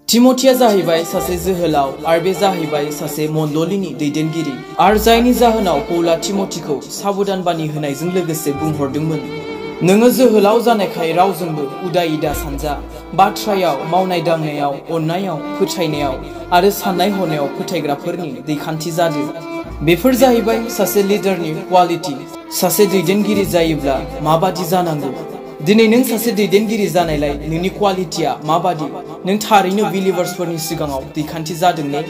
टिम'थिया जाहैबाय सासे जोहोलाव आरो बे जाहैबाय सासे मण्डलिनि दैदेनगिरि आरो जायनि जाहोनाव पौला टिम'थिखौ साबधान बानि होनायजों लोगोसे बुंहरदोंमोन नोङो जोहोलाव जानायखाय रावजोंबो उदाय दा सानजा बाथ्रायाव मावनाय दांनायाव अननायाव फोथायनायाव आरो साननाय हनायाव फोथायग्राफोरनि दैखान्थि जादो बेफोर जाहैबाय सासे लिडारनि क्वालिटी सासे दैदेनगिरि जायोब्ला माबादि जानांगौ दिनै नों सासे दैदेनगिरि जानायलाय नोंनि क्वालिटीया माबादि नों थारैनो बिलिभार्सफोरनि सिगाङाव दैखान्थि जादों ने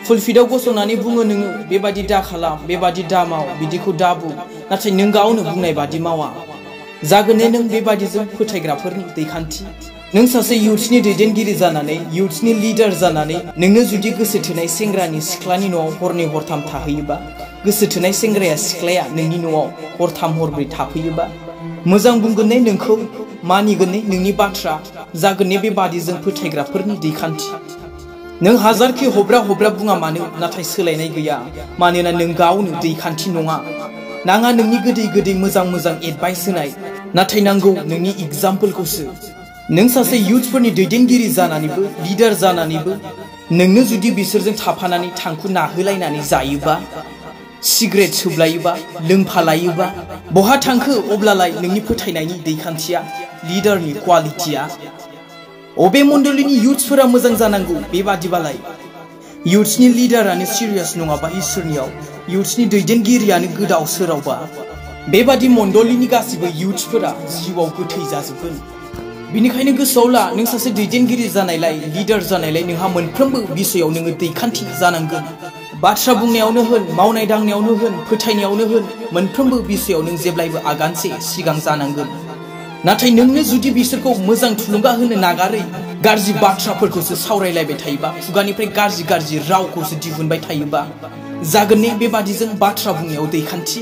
फुलफिटआव गसंनानै बुङो नोङो बेबादि दा खालाम बेबादि दा माव बिदिखौ दा बुं नाथाय नों गावनो बुंनाय बादि मावा जागोन ने नों बेबादिजों फोथायग्राफोरनि दैखान्थि नों सासे युथ्सनि दैदेनगिरि जानानै युथ्सनि लिडार जानानै नोंनो जुदि गोसो थोनाय सेंग्रानि सिख्लानि न'आव हरनै हरथाम थाहैयोबा गोसो थोनाय सेंग्राया सिख्लाया नोंनि न'आव हरथाम हरब्रै थाफैयोबा मोजां बुंगोन ने नोंखौ मानिगोन ने नोंनि बाथ्रा जागोन ने बेबादिजों फोथायग्राफोरनि दैखान्थि नों हाजारखि हब्रा हब्रा बुङा मानो नाथाय सोलायनाय गैया मानोना नों गावनो दैखान्थि नङा नाङा नोंनि गोदै गोदै मोजां मोजां एडभाइस होनाय नाथाय नांगौ नोंनि एग्जाम्पलखौसो नों सासे युथफोरनि दैदेनगिरि जानानैबो लिडार जानानैबो नोंनो जुदि बिसोरजों थाफानानै थांखु नाहोलायनानै जायोबा सिगारेट सोबलायोबा लोंफालायोबा बहा थांखो अब्लालाय नोंनि फोथायनायनि दैखान्थिया लिडारनि क्वालिटीया अबे मण्डलिनि युथ्सफोरा मोजां जानांगौ बेबादिबालाय युथ्सनि लिडारानो सिरियास नङाबा इसोरनियाव युथ्सनि दैदेनगिरियानो गोदाव सोरावबा बेबादि मण्डलिनि गासिबो युथ्सफोरा जिउआव गोथै जाजोबगोन बिनिखायनो गोसोआव ला नों सासे दैदेनगिरि जानायलाय लिडार जानायलाय नोंहा मोनफ्रोमबो बिषयाव नोङो दैखान्थि जानांगोन बाथ्रा बुंनायावनो होन मावनाय दांनायावनो होन फोथायनायावनो होन मोनफ्रोमबो बिषयाव नों जेब्लायबो आगानसे सिगां जानांगोन नाथाय नोंनो जुदि बिसोरखौ मोजां थुलुंगा होनो नागारै गाज्रि बाथ्राफोरखौसो सावरायलायबाय थायोबा खुगानिफ्राय गाज्रि गाज्रि रावखौसो दिहुनबाय थायोबा जागोन ने बेबादिजों बाथ्रा बुंनायाव दैखान्थि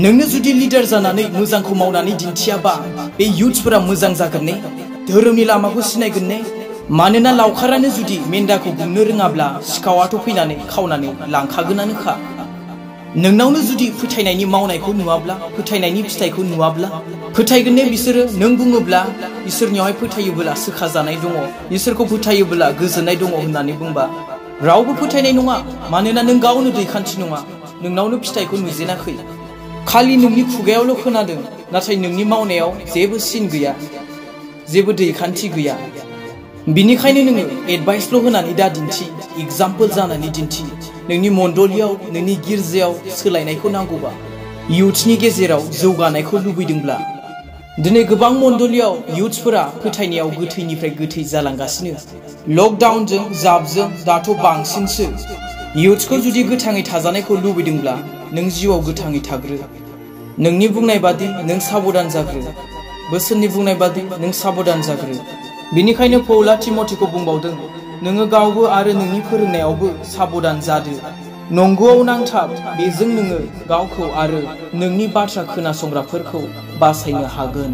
नोंनो जुदि लिडार जानानै मोजांखौ मावनानै दिन्थियाबा बे युथ्सफोरा मोजां जागोन ने धोरोमनि लामाखौ सिनायगोन ने मानोना लावखारानो जुदि मेन्दाखौ गुमनो रोङाब्ला सिखावाथ' फैनानै खावनानै लांखागोनानोखा नोंनावनो जुदि फोथायनायनि मावनायखौ नुवाब्ला फोथायनायनि फिथाइखौ नुवाब्ला फोथायगोन ने बिसोरो नों बुङोब्ला इसोरनियावहाय फोथायोब्ला सोखा जानाय दङ इसोरखौ फोथायोब्ला गोजोननाय दङ होननानै बुंबा रावबो फोथायनाय नङा मानोना नों गावनो दैखान्थि नङा नोंनावनो फिथाइखौ नुजेनाखै खालि नोंनि खुगायावल' खोनादों नाथाय नोंनि मावनायाव जेबो सिन गैया जेबो दैखान्थि गैया बिनिखायनो नोङो एडभाइसल' होनानै दा दिन्थि एग्जाम्पल जानानै दिन्थि नोंनि मण्डलियाव नोंनि गिर्जायाव सोलायनायखौ नांगौबा युथ्सनि गेजेराव जौगानायखौ लुबैदोंब्ला दिनै गोबां मण्डलियाव युथ्सफोरा फोथायनायाव गोथैनिफ्राय गोथै जालांगासिनो लकडाउनजों जाबजों दाथ' बांसिनसो युथ्सखौ जुदि गोथाङै थाजानायखौ लुबैदोंब्ला नों जिउआव गोथाङै थाग्रो नोंनि बुंनाय बादि नों साबधान जाग्रो बोसोननि बुंनाय बादि नों साबधान जाग्रो बिनिखायनो पौला टिम'थिखौ बुंबावदों नोङो गावबो आरो नोंनि फोरोंनायावबो साबधान जादो नंगौआव नांथाब बेजों नोङो गावखौ आरो नोंनि बाथ्रा खोनासंग्राफोरखौ बासायनो हागोन।